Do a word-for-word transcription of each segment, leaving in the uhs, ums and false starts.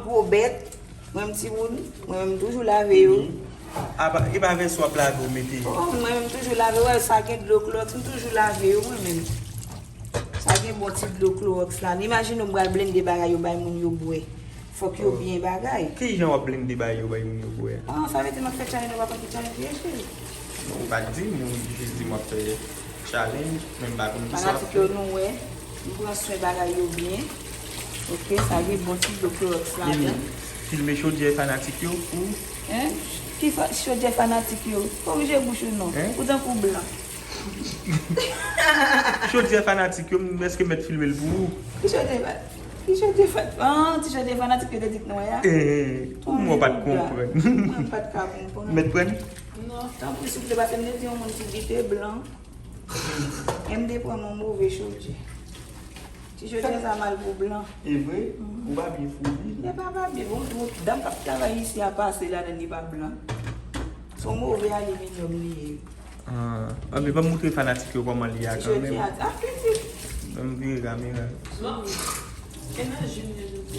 Gwo bèt, mwen menm timoun, mwen menm m toujou lave yo. Apa, e pa vès w ap lave w mete? Oh, mwen menm m toujou lave, wè, sa gen dlo klòks, m toujou lave yo, mwen menm. Sa gen bon ti dlo klowòks la. Imajine w pral blende bagay yo bay moun yo bwè. Fòk yo byen bagay. Ki jan w ap blende bagay yo bay moun yo bwè? Ah, sa vle di m ap fè challenge, ou pa konn ki challenge ye, cheri? Non, ou pa t di m, ou jis di m w ap fè challenge, men m pa konn ki sa w ap fè. Fanatik yo, nou wè, m pran swen bagay yo byen. Ok, sa gen bon ti dlo klowòks ladan. Filme chodyè fanatik yo pou. Hein? Ki fa-, chodyè fanatik yo? Korije bouch ou non. Hein? Ou tankou blan. Chodyè fanatik yo, m èske mèt filme l pou ou? Ti chodyè fa-, ti chodyè fa-, ah, ti chodyè fanatik yo te di k nou wè a? Eh, pou mwen, w pa t konprann. Mwen pa t ka konprann. Mèt pran? Non, tanpri, souple, paske m te di yon moun ti bite blan. E m te pran yon move chodyè. Ti chodyè sa mal pou blan. E vre? Ou pa byen fouri. E pa, pa byen. Bon, bon, dam k ap travay isi a pase ladan, li pa blan. Se yon move aliminyòm li ye. Ah, anben, ban m moutre fanatik yo kòman li ye a kanmenm. Ti chodyè a, a pitit. Ban m vire kamera.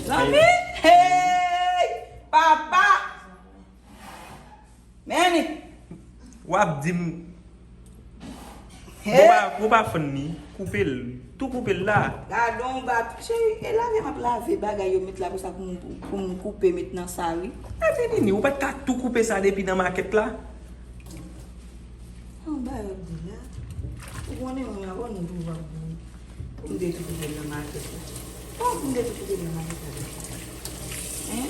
Zanmi! Hey! Papa! Men li! W ap di m, hey! Bon, pa, bon, pa fann ni. Koupe l. Tou koupe l la. Gadon ba, cheri, e lave m ap lave bagay yo met la konsa pou m, pou m koupe met nan sa wi. Epi Nini, ou pa t ka tou koupe sa depi nan makèt la? Anba yo di la. Ou konnen mwen avè nou tou w ap di. Pou m te tou koupe nan makèt la. Oh, pou m te tou koupe nan makèt la. Hein?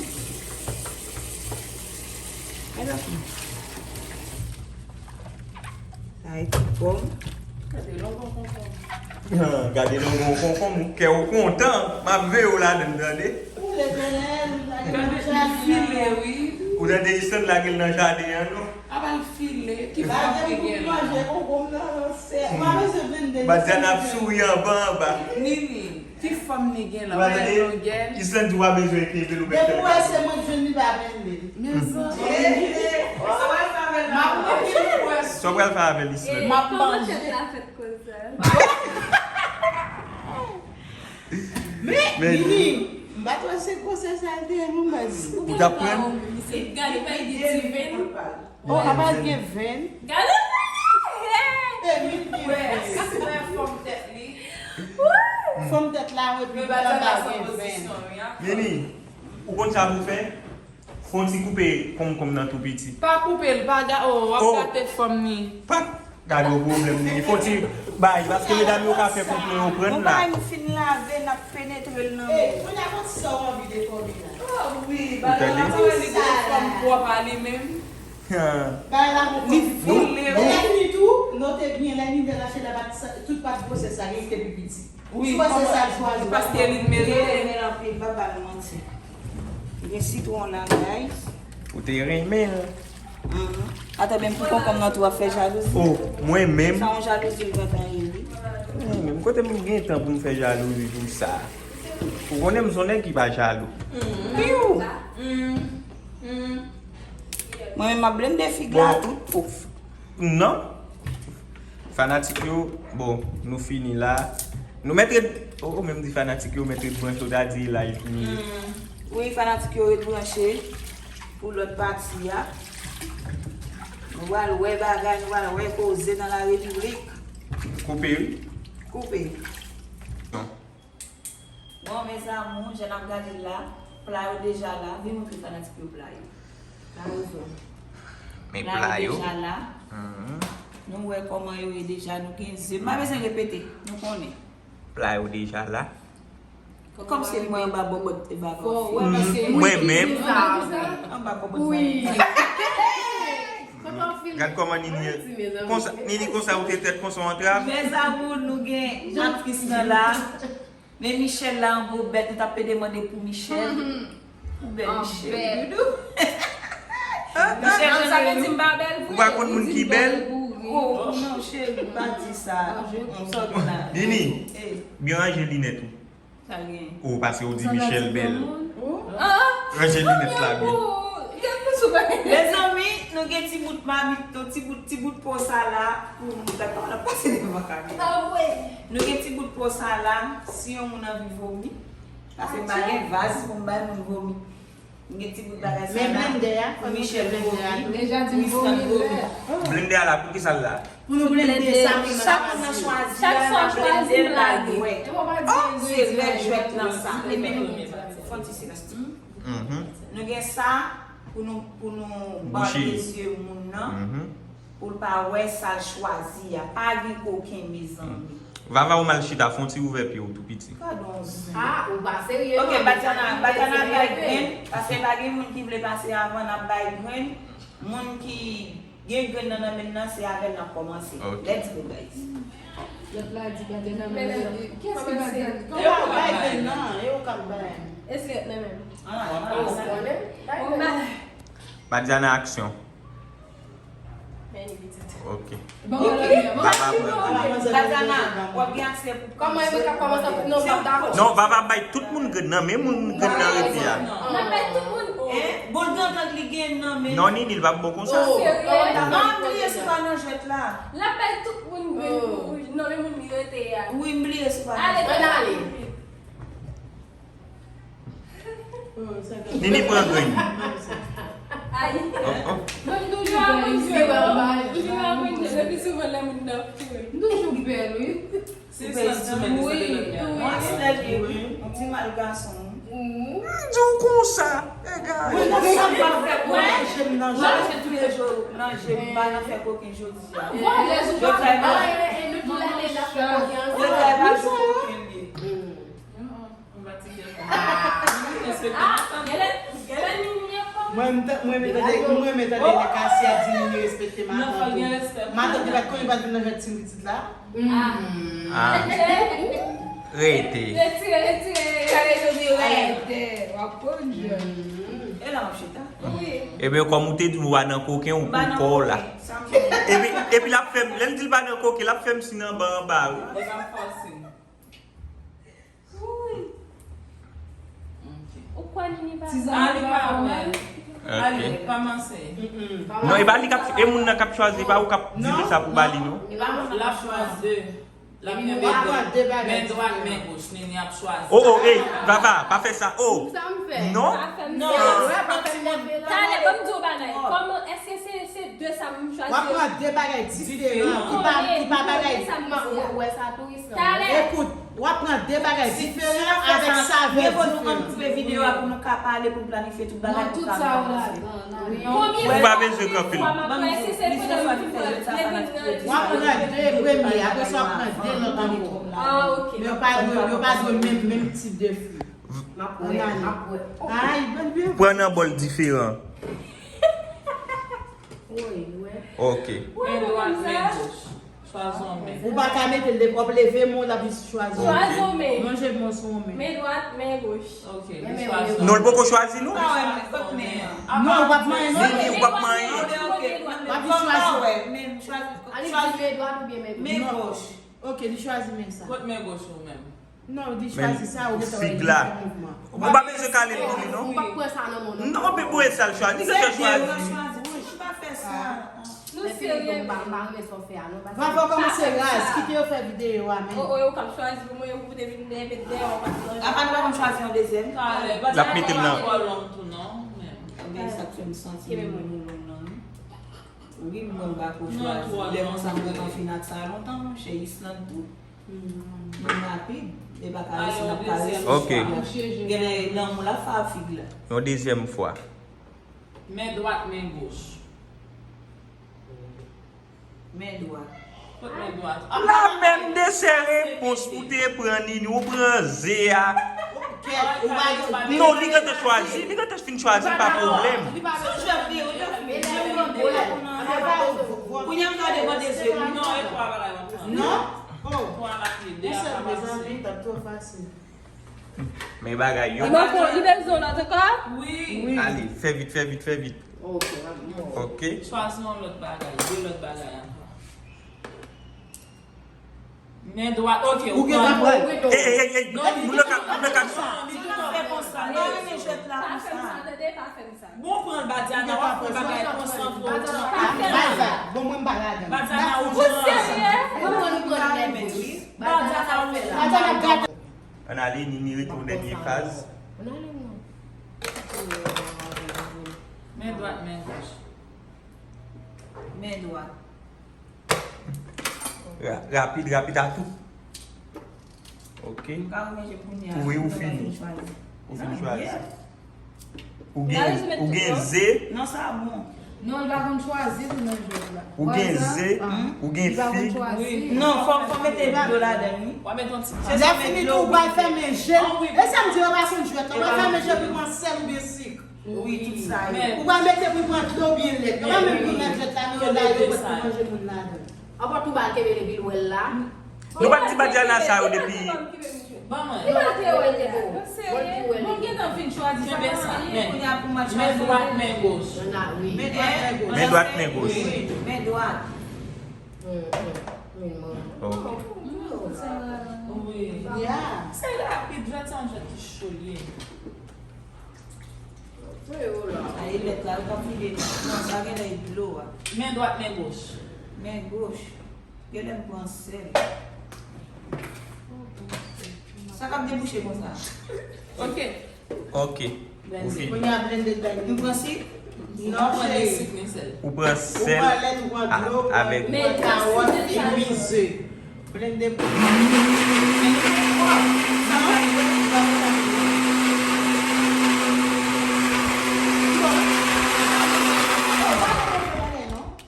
Gade anfin. Sa e ti pòm. Gade longon konkonm. Ah, gade longon konkonm, kè w kontan. M ap veye w ladan, tande. Ou Letènèl, ou lage nan jaden an. Gade file, wi. Ou tande Islande lage l nan jaden an, non? Apa l file, ki fanm ki gen la? Manje konkonm nan, non, sè. Ou pa bezwen vennde. Madanm ap souri anba anba. Nini, ki fanm li gen la? Ou pa tande? Islande di w pa bezwen kenbe l, ou mèt fè l. Depi w wè se mwen k jwenn li, pa vennde. Mezanmi. M ap manje. Sa w pral fè avè l, Islande? M ap manje. Men, Nini, m pa t wè se gwosès sa l te ye non baz. Ou t ap pran? Gade, pa gen ti venn. Oh, apa l gen venn? Gade venn li! E, Nini gen venn. Wè, wè fòm tèt li. Fòm tèt la, wi, epi anba gen venn. Nini, ou konn sa pou fè? Fè yon ti koupe konkonm nan tou piti. Pa koupe l, pa ga-, oh, w ap gate fanm ni. Pa gade yon pwoblèm ni. Fè yon ti bay, paske medam yo ka fè konplo yo pran la. Bon, bagay nou fin lave, n ap penetre l nan men. Ey, kounye a, fè yon ti sa w anvi de fanmi la. Oh, wi, bagay la, li gen fanm pwòp a li menm. Bagay la, bon, li file, wi. Lè fini tou, note byen, lè Nini te lache la, pa t sa, tout pa t gwosès sa, gen ki te pi piti. Wi, kòman, paske li t mele. Li te renmen l anpil, m p ap ba nou manti. Gen sitwon la, guys. Ou te renmen l. Mhm. Atò, menm pou konkonm nan tou ap fè jalouzi. Oh, mwen menm. Sa yon jalouzi l gentan ye, wi. Mwen menm, kote m gen tan pou m fè jalouzi pou sa? Ou konnen m se yon nèg ki pa jalou. Mhm. Piw! Mhm. Mhm. Mwen menm, m ap blende fig la, bon, tout pouf. Non. Fanatik yo, bon, nou fini la. Nou mèt ret, oh, oh, menm di fanatik yo, mèt ret branche, ou ta di live fini. Hmm. Wi, fanatik yo ret branche pou lòt pati a. Nou pral wè bagay, nou pral wè koze nan la repiblik. Koupe, wi. Koupe. Non. Bon, mes amours, jan n ap gade l la, pla yo deja la. Vin montre fanatik yo pla yo. Pla yo zo. Men pla yo deja la. Mhm. Nou wè kòman yo ye deja, nou gen ze. M pa bezwen repete, nou konnen. Pla yo deja la. Kòm se mwen anba bòbòt te va fè. Mwen menm. Anba bòbòt. Wi. Gad kòman Nini konsa, Nini konsa ou te tèt konsa yon trap. Mes amours, nou gen aktris nan la. Men Michel la, yon gwo bèt, nou t ap pede mande pou Michel. Ou bèl, Michel. Michel, sa vle di m pa bèl vre? Ou pa konn moun ki bèl? Oh, non, cheri, pa di sa. Non, sòt la. Nini, byen ranje linèt ou. Sa gen. Ou pase ou di Michel bèl. Ranje linèt la byen. Mezanmi, nou gen ti bout mamit, nou ti bout, ti bout po sa la pou nou. Dakò, n ap pase devan kamera. Nou gen ti bout po sa la, si yon moun anvi vomi, paske m pa gen vaz pou m bay moun vomi. M gen ti bout bagay sa la pou Michel vomi, pou Winston vomi. Blendè a la, pou ki sa l la? Pou nou blende sa pou nou chwazi a, n ap blende l bay jwèt. Se rèd jwèt lan sa. Epi nou fè ti silans. Nou gen sa pou nou, pou nou bouche zye moun nan. Pou l pa wè sa l chwazi a. Pa gen koken, mezanmi. Vava, ou mal chita, fè yon ti ouvè pye w tou piti. Gadon zen. Ah, ou pa serye non. Ok, Badiana, Badiana bay grenn, paske pa gen moun ki vle pase avan, n ap bay grenn. Moun ki gen grenn nan nan men l nan, se avè l n ap kòmanse. Ok. Let's go, guys. Lòt la di Badiana, men kiyès ki Badiana? Yo k ap bay grenn nan, yo k ap bay. Eske nan men? Ah, ah. Badiana, aksyon. Ok. Vava pran. Badiana, w ap gen aksè pou kòmanse. Kòman e mwen k ap kòmanse pou non, m p ap dakò. Non, Vava bay tout moun grenn nan, men moun grenn nan rete a. N ap bay tout moun. Bon, li antann li gen nan men. Non, Nini, li p ap bon konsa. Serye? Non, m bliye si w pa nan jwèt la. L ap bay tout moun grenn pou wouj. Non, men moun li rete a. Wi, m bliye si w pa nan jwèt la. Ann ale. Nini pran grenn. Ay. Oh, oh. Mwen m toujou ap konn jwe, m toujou ap konn jwe, le pi souvan lè moun nan ap jwe. M toujou bèl, wi. Se sa ti men de sa de lòt. Mwen sèl, wi. Yon ti mal gason. M di w konsa. Egare. Mwen nan sa m pa fè koken jè m nan jwe. Mwen se tou le jou nan jwe, m pa nan fè koken jodi a. Jodi a, e nou tou lè de n ap fè koken ansanm. Jodi a, e pa jou koken li ye. Mwen, m ta- mwen, m tande, mwen, m tande lè Kasia di Nini respekte matant ou. Matant li pa t konnen pa t vin nan jwèt ti pitit la. Ah. Rete. Retire, retire. Kale jodi rete. W ap konn jwèt. E la m ap chita. Wi. Ebyen, kòm ou te di m ou pa nan koken, ou pou kò w la. Epi, epi l ap fè m, lè l di l pa nan koken, l ap fè m si nan ban anba, wi. Li pa fòse m. Ou kwè Nini pa vle? Ah, li pa vle. Ok. Ale, kòmanse. Non, e pa li k ap, e moun nan k ap chwazi, e pa ou k ap di li sa pou ba li, non. L ap chwazi. L ap kenbe de. Men dwat, men goch, Nini ap chwazi. Oh, oh, ey, Vava, pa fè sa, oh. Non. Non. Talè, ban m di w bagay. Kòman, èske se, se de sa m chwazi? W ap pran de bagay diferan, ki pa, ki pa bagay. Ou wè sa tou. Talè. Ekout, w ap pran de bagay diferan avèk savè diferan. Mye vo nou ann koupe videyo a pou nou ka pale, pou n planifye tout bagay, pou n ka avanse. Ou pa bezwen kanpe l. W ap pran de premye, apre sa w ap pran de lòt ankò. Men yo pa dwe, yo pa dwe menm, menm tip de fwi. Ann ale. Pran nan bòl diferan. Ok. Men dwat, men goch. Chwazi yon men. Ou pa ka mete l depi w ap leve men w, l ap jis chwazi yon men. Lonje men w sou yon men. Men dwat, men goch. Ok, li chwazi yon men. Non, l poko chwazi, non. Non, ou p ap manyen, non. Nini, ou p ap manyen. W ap jis chwazi. Men dwat oubyen men goch? Men goch. Ok, li chwazi men sa. Kot men goch ou menm? Non, li chwazi sa, ou gentan wè li fè mouvman. Ou pa bezwen kale l pou li, non. M p ap pran sa nan men w, non. Non, men pou e sa l chwazi, li gentan chwazi. Ou pa fè sa. Nou serye, m pa renmen sa w fè a, non. Vava kòmanse raz, kite yo fè videyo a, men. Oh, oh, yo k ap chwazi pou mwen, yo pou te vin dèyè, met dèyè, w ap chwazi. Apa nou pa konn chwazi yon dezyèm? L ap mete l nan. Ebyen, sa k fè m santi nou long nan, wi. Wi, mwen m pa ko chwazi. Lè konsa m gentan fin ak sa lontan, monchè, Island tou. Moun rapid, e pa karese n ap karese. Ok. Genlè lanmou la fè fig la. Yon dezyèm fwa. Men dwat, men goch. Men dwat. Kot men dwat? La menm de se repons ou te pran, Nini, ou pran ze a. Non, li gentan chwazi, li gentan fin chwazi, pa pwoblèm. Kounye a m ka demande ze. Non, e twa bagay. Non? Oh. Yon sèl, mezanmi, t ap twò fasil. Men bagay yo. Li bezwen lòt ankò? Wi. Ale, fè vit, fè vit, fè vit. Ok, n ap bon. Ok. Chwazi yon lòt bagay, de lòt bagay ankò. Men dwat, ok, ou gentan pran. Ey, ey, ey, ey, moun nan ka, moun nan ka. Fè konsa, nou renmen jwèt la konsa. Bon, pran l, Badiana, w ap fè bagay konsantre w. Bay vag. Bon, mwen m pa ladan. Badiana, ou serye? Badiana, ou serye? Ann ale, Nini retounen dènye faz. Ann ale, non. Men dwat, men goch. Men dwat. Ra- Rapid, rapid a tou. Ok. M ka remanje kounye a. Wi, ou Mwen pa fini. fin chwazi. Ou fin Ah, chwazi. yeah. Ou gen ze. Ou gen ze. Non, sa bon. Non, li pa konn chwazi tou nan jwèt la. Ou gen ze. Ou gen fig. Non, fò fò mete dlo ladan wi. W a met yon ti Se Lè fini tou, ou pral fèmen je. E sa m di, yo pa konn jwèt. Ou pral fèmen je pou pran sèl oubyen sik. Wi, tout sa yo. Ou pral mete pou pran dlo byen lèd. Yo pa menm pou mèt jwèt la, men yo la yo pot pou manje moun ladan. Anpòt ou bal kenbe depi l wè l la. Nou pa t di Badiana sa yo depi. Ban mwen. Li pa te wè l. Yo serye. Bon, m gentan fin chwazi sa pa anyen. Kounye a pou m al chwazi. Men dwat, men goch. Men dwat, men goch. Men dwat, men goch. Men dwat. Hum, hum. Hum, mwen. Ok. Wi. Yeah. Se rapid, jwèt sa yon jwèt ki cho l ye. Voye w la. Sa e lèt la, yo pa file. Non, sa gen lè e dlo a. Men dwat, men goch. Men goch. Gen lè m pran sèl. Sa k ap debouche konsa? Ok. Ok. Ou fini. Kounye a blende bag. M pran sik? Non, Mwen cheri. Sik men sèl. Ou pran Ou sèl pran lèt, ou pran dlo, ou pran avèk ou pran kawòt, epi ze. Blende pou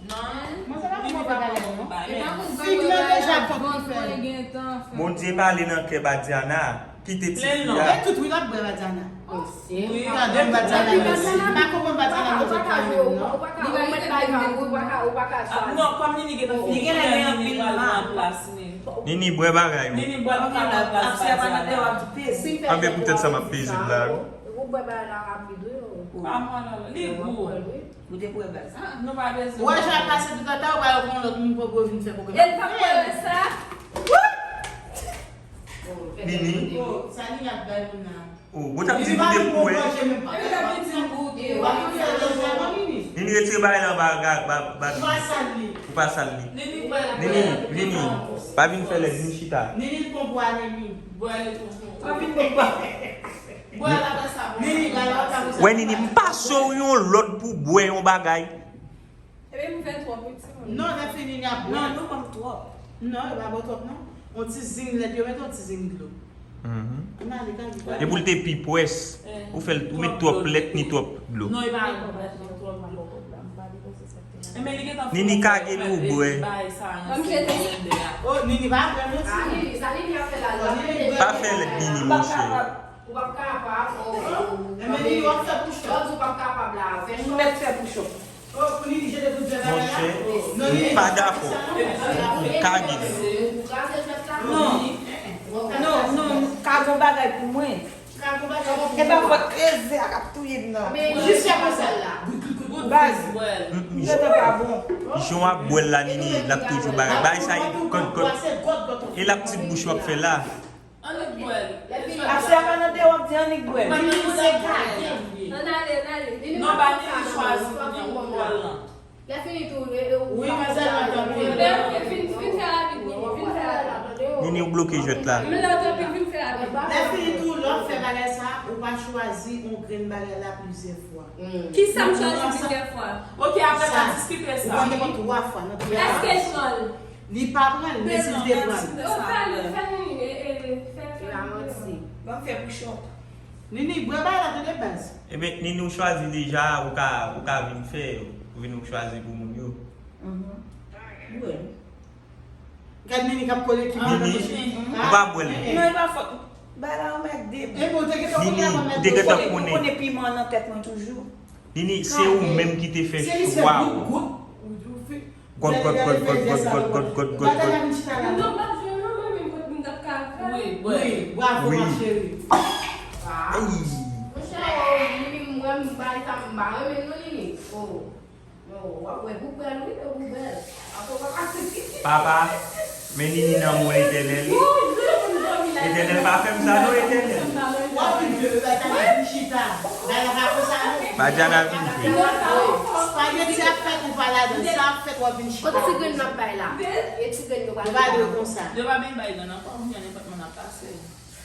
Non. Mwen se pa pou mwen pa lè non. Ba, men. Fig nan deja pot pou fè. Bondye pale nan kè Badiana. Kite ti fi a. E tout wi l ap bwè Badiana. Wi. Gade Badiana mèsi. M pa konprann Badiana nan zòt la menm non. Ah, non, kòm Nini gen nan Li gen lè gen anpil mal. Plas ni. Nini bwè bagay ou. Nini bwè bagay plas. Ap fè pa nan dèyè w ap peze. Anben poutèt sa m ap peze l la wi. Ou bwè bagay la rapid wi. Pa mal, li gou. Ou te bwè baz. Nou pa bezwen. Ou wè jan ap pase tout ata ou pa yo pran lòt moun poko vin fè poko. E l pa kwè sa. Nini. Sa Nini ap bay moun nan. Oh, bon t ap di nou te pou wè. Epi lè Nini goute. Ou pa konn fè lòt sa non Nini. Nini retire bagay la anba ga- ba- ba- Ou pa sal li. Ou pa sal li. Nini bwè. Nini, Nini, pa vin fè lèd, vin chita. Nini l pon pwa Nini. Bwè li tou. Pa vin pon pwa. Bwè la fè sa pou Nini bay lòt sa pou sa. Wè Nini, m pa so w yon lòd pou bwè yon bagay. Ebyen m fè twòp wi timoun. Non, lè fini Nini ap bwè. Non, nou ban m twòp. Non, yo pa ba w twòp non. On ti zing lèt, yo mete on ti zing dlo. Mhm. Ann ale ka di. E pou l te pi pwès, ou fè l, ou met twòp lèt ni twòp dlo. Non, e pa twòp lèt, non, twòp dlo. Enben li gentan Nini kage dlo bwè. Bay sa Ban m jete. Oh, Nini pa bwè non Ah, ti. Nini, sa Nini ap fè la la. Pa fè lèd Nini monchè. Ou p ap kapab. Oh, oh, oh. Enben Nini w ap fè pou Lòt chòt. di w p ap kapab la. Fè M mèt fè pou chòt. Oh, pou Nini jete tout bèbè la. Monchè, Non, m Nini pa dakò. Ou kage dlo. Kraze jwèt la. Non. Non, non, m ka gon bagay pou mwen. Ka gon bagay pou E pa fòt kreze a k ap touye m nan. Men jis fè konsa la. Baz, Bwè l. m gentan pa bon. Jan w ap bwè l la Nini, l ap toujou bagay. Bagay sa e gòt gòt. Pase gòt gòt. E l ap ti bouch w ap fè la. Annik bwè l. Ase a pa nan de w ap di annik bwè. Mwen nan mwen nan kay. Ann ale, ann ale. Non, ba Nini chwazi pou mwen pou bwè l lan. Lè fini tou, e, e, ou Wi, mazèl, mwen tanpri. Ebyen, ok, fin, fin fè rapid, Nini, fin fè rapid. Nini ou bloke jwèt la. Men la, tanpri, fin fè rapid. Lè fini tou, lè w ap fè bagay sa, ou pa chwazi yon grenn bagay la plizyè fwa. Kisa m chwazi plizyè fwa? Ok, apre n a diskite Ou sa. konn te pran twa fwa nan twa. Èske l pran l? Li pa pran l, men si l te pran l. Oh, fè l, fè l, e, e, fè, fè. Ramanti. Ban m fè pou chòt. Nini, bwè bagay la tande baz. Ebyen, Nini ou chwazi deja, ou ka, ou ka vin fè, ou vin ou chwazi pou moun yo. Bwè. Gad Nini k ap kole ki Nini, ou pa bwè l. Non, e pa fòt. Bagay la anmède m. E bon, te gentan Nini, konnen ou te gentan konnen. Ou konnen piman nan tèt mwen toujou. Nini, se ou menm ki te fè chwa ou. Gòt, gòt, gòt, gòt, gòt, gòt, gòt, gòt, gòt, gòt. Non, m pa t jwe non, mwen menm kot m t ap ka fè. Wi, bwè. Wi, bravo ma chérie. Ey. Monchè, Nini, mwen, m bay sa, m pa renmen non, Nini. Oh. Non, w ap wè pou bèl, wi, pou bèl. Apre w ap aksepte. Papa, men Nini nan mwen Etènèl. Etènèl pa fè m sa non, Etènèl. W ap vin jwe, bagay sa vin chita. Bagay la pa konsa non. Badiana vin jwe. Spaghetti ap fèt ou pa ladan, sa ap fèt w ap vin chita. Kot ti grenn m ap bay la? E ti grenn yo pral. Yo pa dwe konsa. Yo pa byen bay nan nan pa ou byen nenpòt moun ap pase.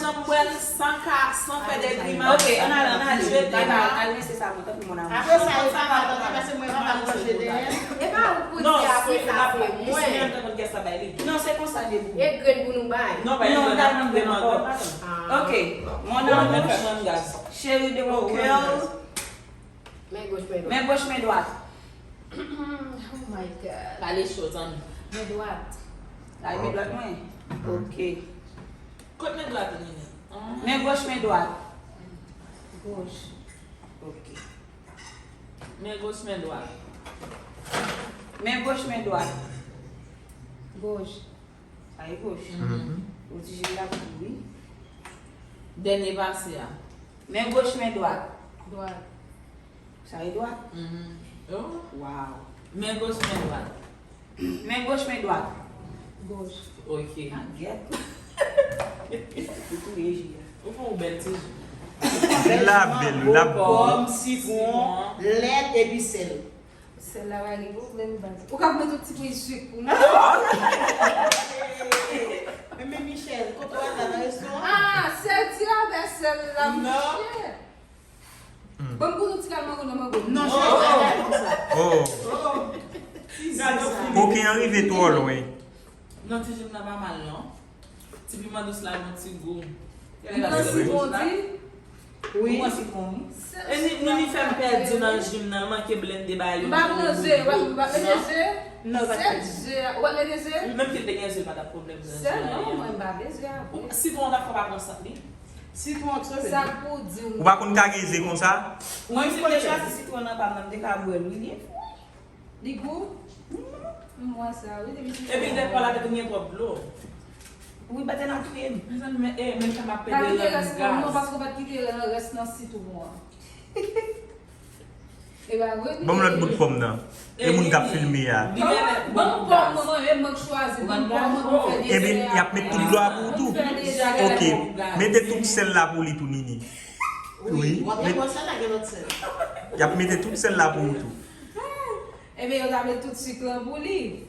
Janm bwè l san ka, san fè de grimas. Ok, ann ale, ann ale. Al rinse savon, tanpri, mon amour. Apre sa, e pa mal, paske mwen pa manje dèyè. E pa ou pou di apre sa, se mwen. Non, se konsa, debout. E grenn pou nou bay. Non, pa yon grenn, ap pran grenn ankò. Ok, mon amour, chéri de mon cœur. Men goch, men dwat. Men goch, men dwat. Oh my God. Pale cho, tann. Men dwat. Ay, men dwat mwen. Ok. Kot men dwat ou, Nini? Men goch, men dwat. Goch. Ok. Men goch, men dwat. Men goch, men dwat. Goch. Sa e goch. Mhm. Ou ti jil la tou, wi. Dènye pase a. Men goch, men dwat. Dwat. Sa e dwat. Mhm. Oh. Wow. Men goch, men dwat. Men goch, men dwat. Goch. Ok. A, gyèt. Ou touye ji a. Ou fè yon bèl ti ji. Ji la bèl, wi, la bèl. Pòm, sitwon, lèt epi sèl. Sèl la pa gen pwoblèm, baz. Ou ka mete yon ti pwen sik pou mwen. Men, men Michel, kote w al la nan restoran? Ah, sèl ti rabè sèl la, monchè. Ban m goute yon ti kal mango nan mango. Non, cheri, pa konsa. Oh. Koken an rive twò lwen. Non, ti jim nan pa mal, non. Ti piman dous la, gon ti gou. Ou pran sitwon, di? Wi. Ou pran sitwon, wi. E ni, ni, ni fè m pèdi nan jim nan, manke blende ba yo. M pa pran ze, w ap, w ap mete ze? Non, pa pran ze. Ou ap mete ze? Menm ke l te gen ze, pa t ap pwoblèm nan jim nan. Sèlman, mwen, m pa bezwen avè w. Sitwon an ta fè w pa pran sant li. Sitwon an twò bèl. Sa pou di w. Ou pa konn kage ze konsa? Mwen, si m te chwazi sitwon nan pa m nan, m te ka bwè l, wi, li fre. Li gou? M wè sa, wi, depi si. Epi, dèfwa, ladan gen twòp dlo. Wi, batèl la touye m. Mezanmi, men, eh, men sa m ap pèdi rès gaz. Pa kite rès nan, non, paske w pa t kite rès nan sitwon an. E pa vre, wi. Ban m lòt bout pòm nan. E moun k ap filme a. Ban m pòm nan, mwen, e mwen k chwazi. Ban m pòm nan, mwen fè dezè a. Ebyen, y ap met tout dlo a pou ou tou? Ok. Mete tout sèl la pou li tou, Nini. Wi. W ap met sèl la, gen lòt sèl. Y ap mete tout sèl la pou ou tou. Ebyen, yo ta met tout sik lan pou li.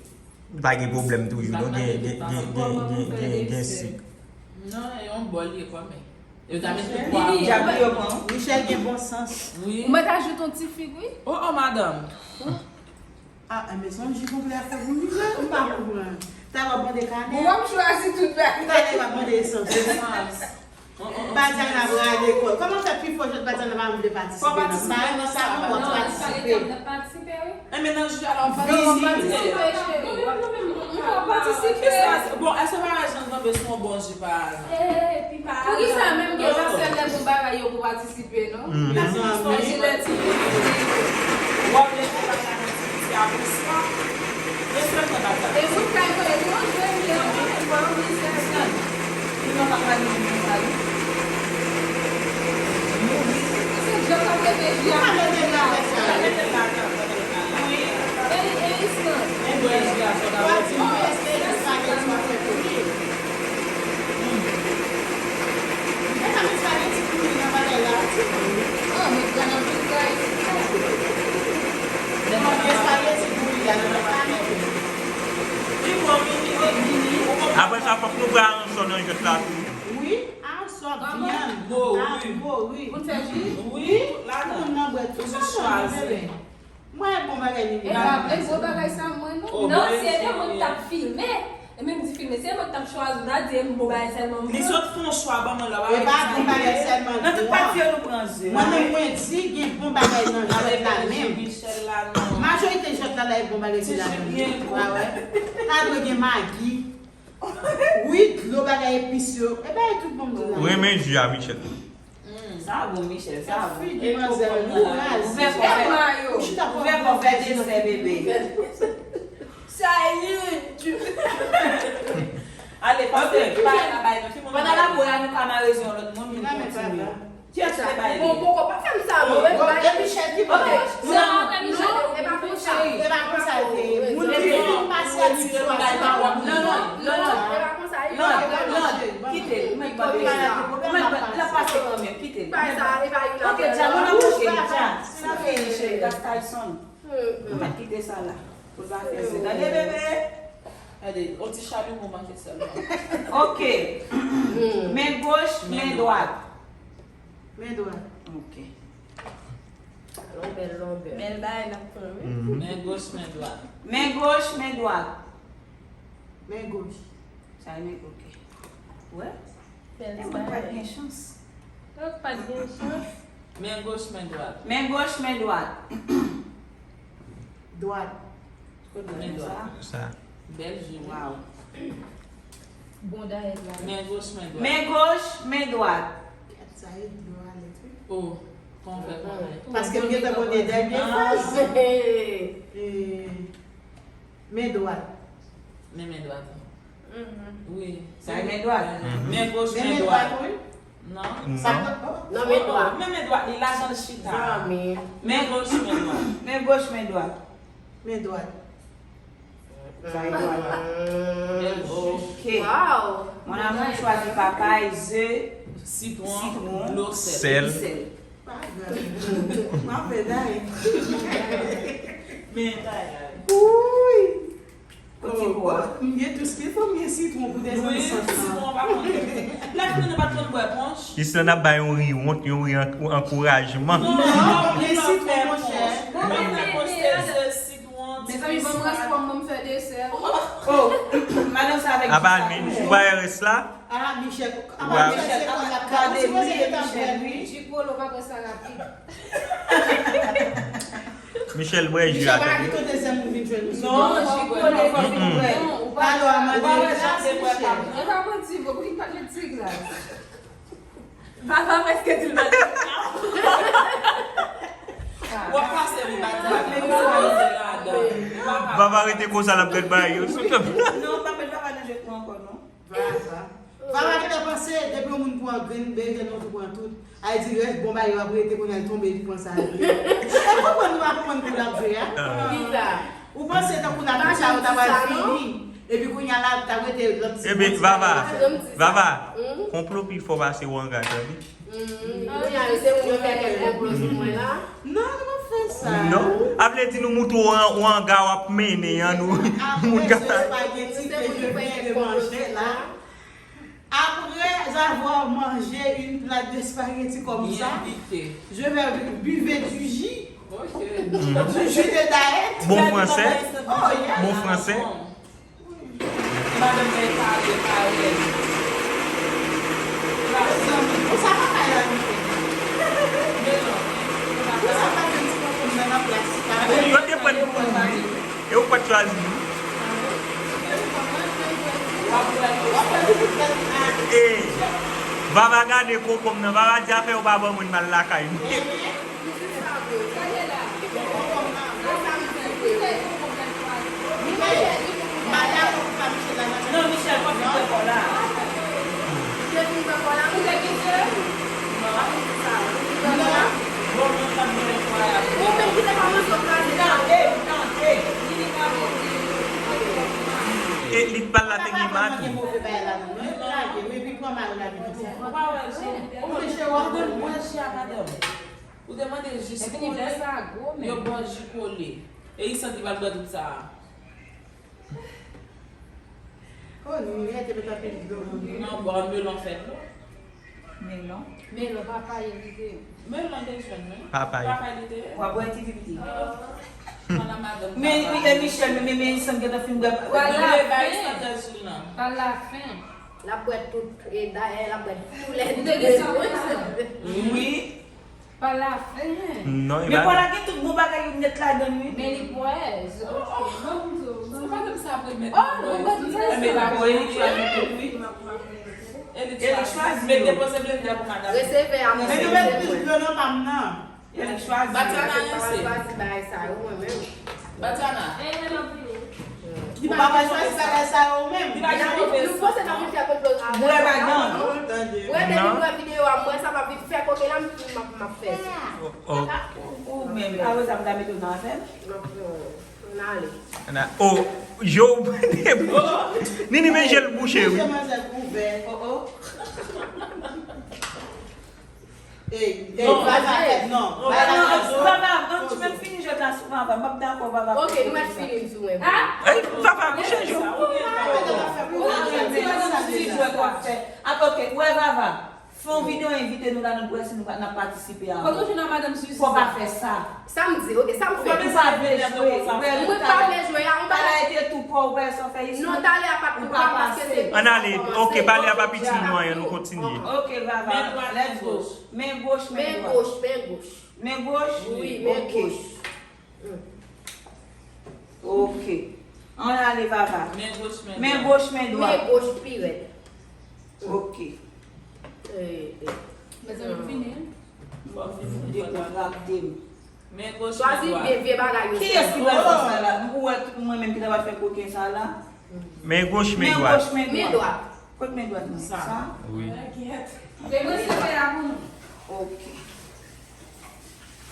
Pa gen pwoblèm toujou, non, gen, gen, gen, gen, gen, gen, gen sik. Non, e yon bòl ye kòmè. Yo ta met tout pwa. Michel gen bon sans. Wi. Ou mèt ajoute yon ti fig, wi. Oh, oh, madanm. Ah, men se yon ji konplè ap fè pou Michel, m pa konprann. Talè w ap mande kanèl. Bon, w ap chwazi tout bagay. Talè w ap mande esans. Esans. Badiana prale lekòl. Kòman fè pi fò jwèt Badiana pa vle patisipe nan sa? Nan sa, non, w ap patisipe. Enben, nan jou a, l ap vizite. Bon, èske pa Jean Grande se yon bon jou pa azan? Poukisa menm gen jan sèl lè bon bagay yo pou patisipe, non? Mezanmi. Mezanmi. Wap lè konprann sa nan ti piti a bonswa. Men sèlman bata. E moun kay voye nou an jwenn gen an mizè. Li nan pa pale moun nan sa wi. Se jan k ap leve ji a. Mete l la. Mete l la. Wi. E, e, Island. E bwè ji a sòt avè ti. Apre sa, fòk nou pran aransò nan jwèt la tou. Wi, aransò, vyann, mori. Pou n fè ji? Wi, ladan. Moun nan bwè tou sa, bebe. Mwen bon bagay li. E pa vre, bon bagay sa mwen non. Non, si e te mwen ki t ap filme, e menm di filme, si e mwen ki t ap chwazi, ou ta di e m bon bagay sèlman m pran. Li sot fè yon chwa ban mwen la. E pa bon bagay sèlman l pran. Nan tout pati yo nou pran ze. Mwen menm mwen di gen bon bagay nan jwèt la menm. Majorite jwèt la la e bon bagay ki ladan. Wa wè. Ta dwe gen magi. Wi, dlo bagay epis yo. E bagay tout bon m di la. Ou renmen ji a, Michel? Sa bon, Michel, sa bon. Figi manzè kraze. Ou fè kò fè, ou fè kò fè desè, bebe. Sa e di. Ale, pase, pa la bay non. Pandan l ap bwè a, nou ka mare zye yon lòt moun, nou kontinye. Kiyès ki te bay li? Bon, poko pa fè m sa non. E Michel ki bay li. Sa apre Michel, e pa konsa. E pa konsa l te ye. Moun ki vin pase a ti chwa ti pa wap. Non, non, non, non. E pa konsa. Lòd, lòd, kite l. Mwen pa bezwen. Mwen pa, l ap pase kanmenm, kite l. Oke, Dja, moun ap moke l, Dja. Sa fini, cheri, das Tyson. Mwen pa kite sa la. Pou l pa fè se. Tande, bebe? Gade, on ti chalimo manke sèlman. Ok. Men goch, men dwat. Men dwat. Ok. Lonbèl, lonbèl. Bèl bagay n ap pran, wi. Men goch, men dwat. Men goch, men dwat. Men goch. Sa e men, ok. Wè? Bèl bagay. E mwen pa t gen chans. Ou pa t gen chans. Men goch, men dwat. Men goch, men dwat. Dwat. Men dwat. Sa. Bèl je, wi. Waw. Bon dayèt la. Men goch, men dwat. Men goch, men dwat. Sa e dwat, wi. Oh, kòman fè konnen? Paske m gentan konnen dènye fraz. E, men dwat. Men men dwat. Wi. Sa e men dwat. Men goch, men dwat. Non. Non, men dwat. Men men dwat, li la jan l chita. Men goch, men dwat. Men goch, men dwat. Men dwat. Sa e dwat. Ok. Mon amour choisit papay, ze, sitwon, dlo, sèl. Sèl. Pa grav. M ap fè dayèt. Men dayèt. Ouy. Kote bwa? M gen tout ce qu'il faut, m gen sitwon pou desann sant lan. Sitwon pa konn. Lè fini nou pa t konn bwè ponch. Islanda bay yon ri wont, yon ri an- ankourajman. Non, non, men sitwon, monchè. Mezanmi, ban m respè m, ban m fè desè. Oh, madanm sa avèk Apa, ou bay rès la? Ah, Michel. Apa, Michel, se konn la. Gade li, Michel, wi. Jipolo pa pran sa rapid. Michel bwè ji a tande. Michel pa kite dezyèm moun vin jwenn ou. Non, Jipolo fò vin bwè. Ou pa wè jan se bwè pa. E pa manti vre, pou ki pa met ti glas? Vava prèske di l pa t. W ap pase li pa t. Vava rete konsa, l ap gad bagay yo sou tèp. Non, pa met Vava nan jwèt mwen ankò non. Vava. Vava gentan panse depi yon moun pran grenn bebe, nou tou pran tout. Ay di rès bon bagay yo ap rete kounye a l tonbe epi pran sa. Ou konprann nou pa konprann kou l ap jwe a? Kisa? Ou panse tankou la tout sa yo ta pral fini? Epi kounye a la ta rete lòt ti. Epi Vava, Vava, konplo pi fò pase wanga tande. Kounye a se moun yo fè kèk konplo sou mwen la. Non, nou pa fè sa. Non. A vle di nou moute w an, w anga w ap mennen an nou. Moun ka. Après avoir mangé une plate de spaghetti comme ça, je vais buver du jus. Du jus de diète. Bon français. Oh, yeah. Bon français. Madanm mwen pale parèy. Mezanmi, pou sa pa bay la nou fè. Pou sa pa gen ti konprann nan plas. Yo te pran pou ou wi. E ou pa t chwazi wi. E, Vava gade konkonm nan, Vava di afè yo pa ban moun mal lakay nou. Non, Michel, pa fin fè kò la. E li pral la te gen matou. Ou te mande jis kole, yo bò ji kole. E li santi pral bwè tout sa a. Oh, nou rete met anpil dlo. Non, bò melon fè dlo. Melon. Melon, papay, li te. Melon te jwenn, wi. Papay. Papay, li te. W ap bwè ti piti. Men, men, e Michel, men, men, men, li santi gentan fin bwè. Pa lafen. Pa lafen. L ap bwè tout, e dayè, l ap bwè tou lè de. Wi. Pa lafen. Non, men pa la gen tout bon bagay yo nèt ladan wi. Men li pwèz. Se pa menm sa pou met. Oh, non, pa tout sa. Men la pou Elik chwazi tout wi. Elik chwazi. Met depoze blendè pou madanm. Resevè a mwen. Men nou met plis dlo nan pa m nan. Elik chwazi. Batana ranse. Chwazi bagay sa yo mwen menm. Batana. Ou pa pral chwazi bagay sa yo menm. Li pa janm fè sa. Nou panse n ap vin fè konplo. Mwen pa janm. Mwen depi mwen videyo a mwen sa m ap vin fè koke la m ap fè sa. Ou menm, a Rosa m ta mete w nan afè m. N ale. Oh, je w. Nini men je l bouche wi. Oh, oh. Ey, ey, Vava, non. Vava, Vava, ann ti menm fini jwèt la sou Vava, m p ap dakò Vava. Ok, nou mèt fini sou mwen. Ey, Vava, bouche je w. Fè, ah, ok, ou wè Vava, fè yon videyo, envite nou la, nou pou wè si nou pa, n ap patisipe avè w. Kote w jwenn a madanm Suzy? Fò pa fè sa. Sa m di, ok, sa m fè? Ou pa vle jwe, ou wè, nou talè, talè te tou pa w, ou wè sa w fè isit. Non, talè a pa t tou pa m, paske se... Ann ale, ok, talè a p ap itil nou anyen, nou kontinye. Ok, Vava, let's go. Men goch, men dwat. Men goch, men goch. Men goch? Wi, men goch. Ok. Ann ale, Vava. Men goch, men dwat. Men goch, men dwat. Men goch pi rèd. Ok. Eh, eh. Mezanmi, m fini, wi. Dekontrakte m. Men goch, men dwat. Chwazi vye, vye bagay yo. Kiyès ki pral fè sa la? Ou wè tout mwen menm ki ta pral fè koken sa la? Men goch, men dwat. Men goch, men dwat. Men dwat. Kot men dwat mwen? Sa. Sa? Wi. Men mwen se fè la pou nou. Ok.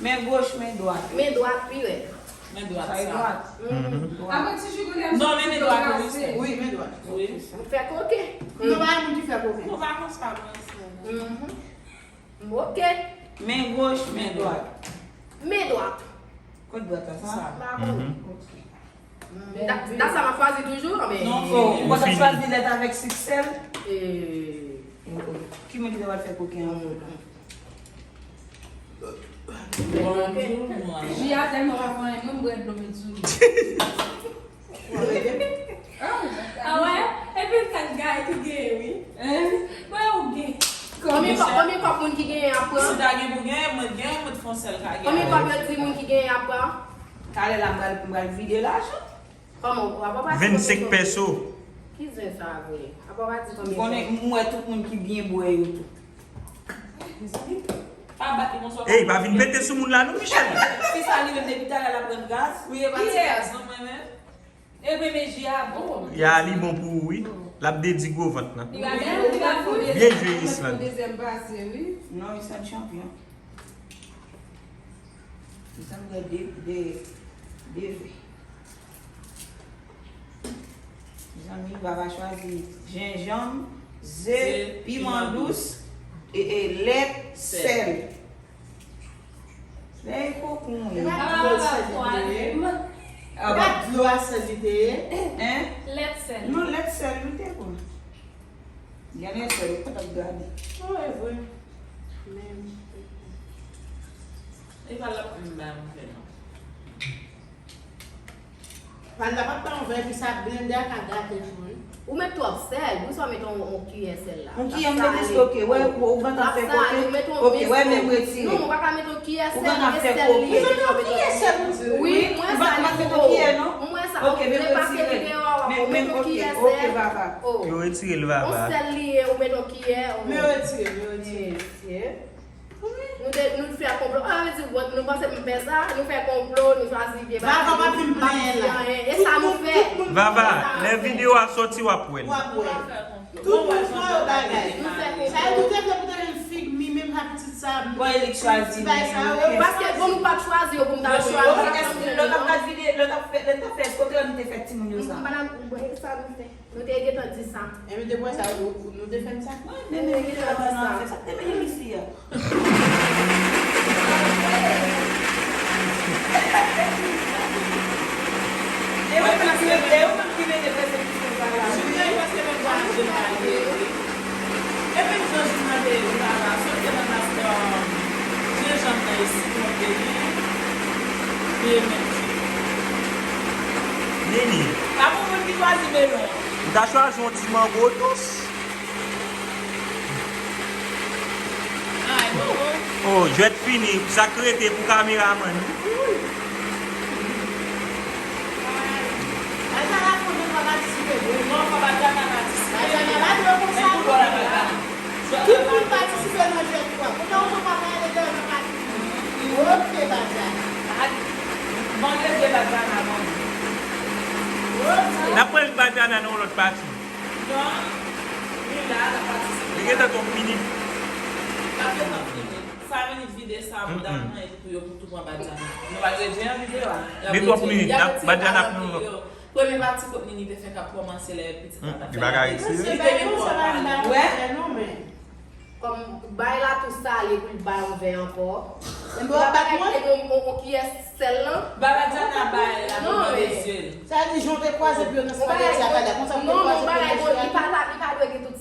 Men goch, men dwat. Men dwat pi rèd. Men dwat sa. Sa e dwat. Mhm. Dwat. Apre ti jigolè, non, men, men dwat, wi. Wi, men dwat. Wi. Nou fè koke. Nou pa moun ki fè koke. Nou pa konsa, mwen, se. Mhm. Ok. Men goch, men dwat. Men dwat. Kot dwat la, sa? Sa. Pa konnen. Mhm. Ok. Da, da sa m ap chwazi toujou, men... Non, fini. Ou pa t ap chwazi lèt avèk sik sèl? Eh. Oh, oh. Ki moun ki te pral fè koken an? Bon, bon, bon. Ji a tèlman pa fè anyen, mwen m bwè dlo, men sou li. Ah wè? Epi l kat gay ki genyen, wi. Hein? Mwen ou gen. Konbyen kòb, konbyen kòb moun ki genyen ap pran? Si ta gen pou genyen, mwen genyen, mwen t fè yon sèl ka genyen. Konbyen kòb yo di moun ki genyen ap pran? Talè la, m pral, m pral vide lajan. Kòman, w ap pati konbyen? Vennsenk pèso. Ki zen sa vre? Ap pati konbyen? M konnen, m wè tout moun ki byen bwè yo tou. Pa bat li konsa. Ey, pa vin pete sou moun la non, Michel. Fi sa li menm depi talè l ap rann gaz. Wi, e pati gaz non mwen menm. Ebyen, men ji a bon. Ya, li bon pou ou, wi. L ap dedi gwo vant lan. Li va bèl, li va fou. Byen jwe, Islande. Dezyèm pase, wi. Non, Islande chanpyon. Islande gen de, de, de vè. Mezanmi, Vava chwazi jenjanm, ze, piman dous, e, e, lèt, sèl. Lè e kokoun wi. E pa dlo sèl li te ye. E pa dlo a sèl li te ye. Hein? Lèt sèl. Non, lèt sèl li te pran. Gen lè sèl ou pa t ap gade. Oh, e vre. Men. E pa l ap m ba m fè non. Pal la p ap bay yon vè epi sa blende a ka gate tou wi. Ou met twòp sèl, poukisa w met yon, yon kiyè sèl la? Yon kiyè m te diske, ok, wè, ou, ou gentan fè koke. Ok, wè, men m retire. Non, ou pa ka met yon kiyè sèl, e sèl li ye deja w met yon kiyè sèl. Wi, m wè sa li fo. M wè sa, ok, men retire. Men, men, ok, ok, Vava. Yo retire l, Vava. Yon sèl li ye, ou met yon kiyè. Men retire, men retire. Mesye. Nou te, nou fè konplo. Ah, vle di, nou panse m fè sa, nou fè konplo, nou chwazi vye bagay. Vava pa vin plenyen la. E sa nou fè. Vava, lè videyo a sòti, w ap wè l. W ap wè. Tout moun fè yo bagay. Nou fè konplo. Sa e nou te vle pou te jwenn fig mi, menm sa pitit sa. Bon, e li k chwazi. Ti bagay sa yo. Paske bon, nou pa t chwazi yo pou n ta chwazi. Lè w t ap gad videyo, lè w t ap fè, lè n t ap fè, kote nou te fè timoun yo sa? Madanm, bon, e sa nou fè. Nou te gentan di sa. Enben, depi sa, nou, nou te fè m sa. Mwen, men, men, men, sa te mete m isi a. E mwen, paske, e mwen ki mete prezantasyon sa la. Jimmy, paske mwen pa jem pale. E menm jan Jimmy te ye, ou pa la, sot te nan mas, jenjanm nan isi, monte li. Li menm. Nini. Pa pou moun ki chwazi melon. M ta chwazi yon ti mango dous. Oh, jwèt fini. Sa k rete pou kameramann. Tout moun patisipe nan jwèt yo a. Poutan ou pa pale de nan pati. Ok, Badiana. N ap pran Badiana nan yon lòt pati. Non, li la, l ap patisipe. Li gentan twòp minit. L ap gentan fini. Sa minit vide sa, pou dam nan, epi pou yo tou pran Badiana. Nou pa t ret jan videyo a. Li twòp minit, Badiana ap nan yon lòt. Premye pati kot Nini te fè k ap kòmanse lè pitit la t ap fè. Li pa ka retire. Li te gen twòp pale. Wè? Kòm bay la tou sale pou l bay yon vè ankò. Li pa ka kite yon, yon, yon kiyès sèl lan. Baba Diana bay la pou mande zye l. Sa vle di jan w te kwaze pye w nan spageti a talè, konsa pou te kwaze pye w nan jwe a tou. Non, non, bagay bon, li pa la, li pa dwe gen tout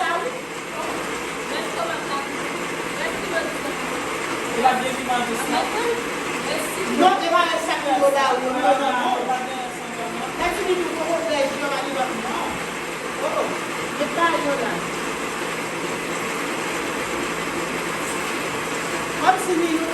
sa, wi. Ou pa gen piman tou, non? Non, e pa sa ki yo ba ou, yo ba ou. Lè fini tou, koko bèj, yo ba li lòt, non. Oh, oh. Yo ba yo la. Kòm si ni yo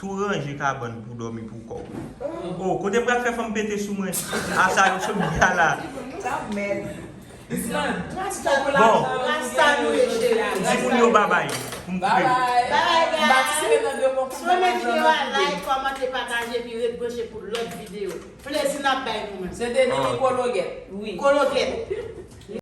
Tou ranje kabann pou dòmi pou kò w. Oh, kote m pral fè fanm pete sou mwen? A sa yo sot bay la. Sa mèd. Island. Bon. Rasta nou ye cheri. Di moun yo babay. Pou m koupe. Babay. Babay, guys. Si w renmen videyo a, like, kòmante, pataje, epi ret branche pou lòt videyo. Plezi n ap bay nou menm. Se te li ki kologèt. Wi. Kologèt.